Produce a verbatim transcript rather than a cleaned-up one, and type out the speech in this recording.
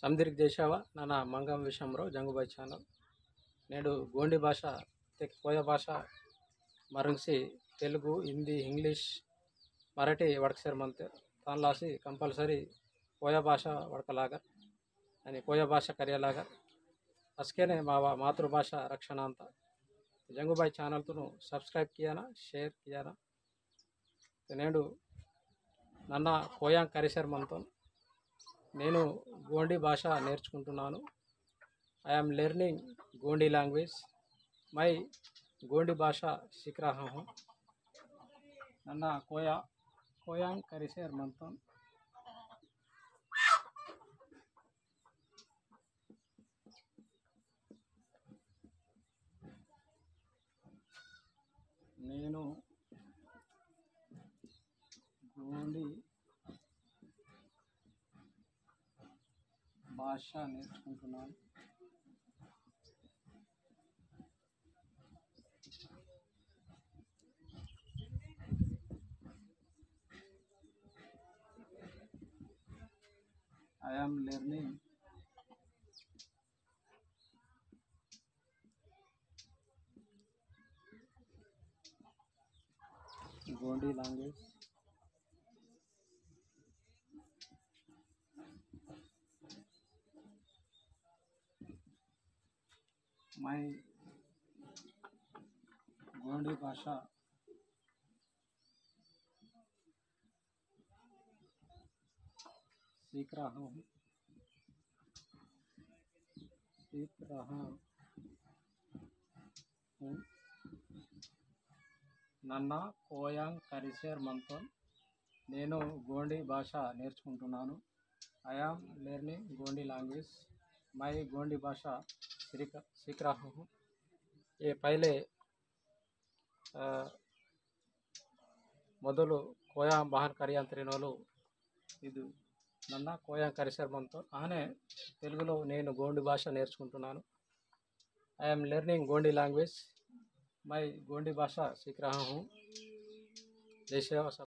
समदिरक जय सेवा, नना मंगम विषयमरो जंगुबाई channel। नेडु गोंडी भाषा, तेक कोया भाषा मरंगसी तेलुगु, हिंदी, English, मराठी वड़कसेर मंते। तानलासी compulsory कोया भाषा वड़कलागर, अनि कोया भाषा करियालागर। असकेने मावा मातृभाषा रक्षण अंता। जंगुबाई channel तुनु subscribe कियाना, share कियाना। ते नेडु नन्ना कोयांग करिसेर मंतोन। नेनु गोंडी भाषा नेर्चुकुंटुन्नानु। I am learning Gondi language। मैं गोंडी भाषा सीख रहा हूँ। नन्ना कोया, कोयांग करिसेर मंतोन। नेनु गोंडी भाषा नेर्चुकुंटुन्नानु। I am learning Gondi language। मैं गोंडी भाषा सीख रहा हूँ, सीख रहा हूँ। नन्ना कोयांग करिसेर मंतोन। नेनु गोंडी भाषा नेर्चुकुंटुन्नानु। I am learning Gondi language। मैं गोंडी भाषा सीख, सीख रहा हूँ। ये पहले, अ, मोदलु कोया बहान करियंतरिनोलु इदु नन्ना कोया करिसेर मंतोन। आने तेलुगुलो नेनु गोंडी भाषा नेर्चुकुंटुन्नानु। I am learning Gondi language। मैं गोंडी भाषा सीख रहा हूँ। जय सेवा।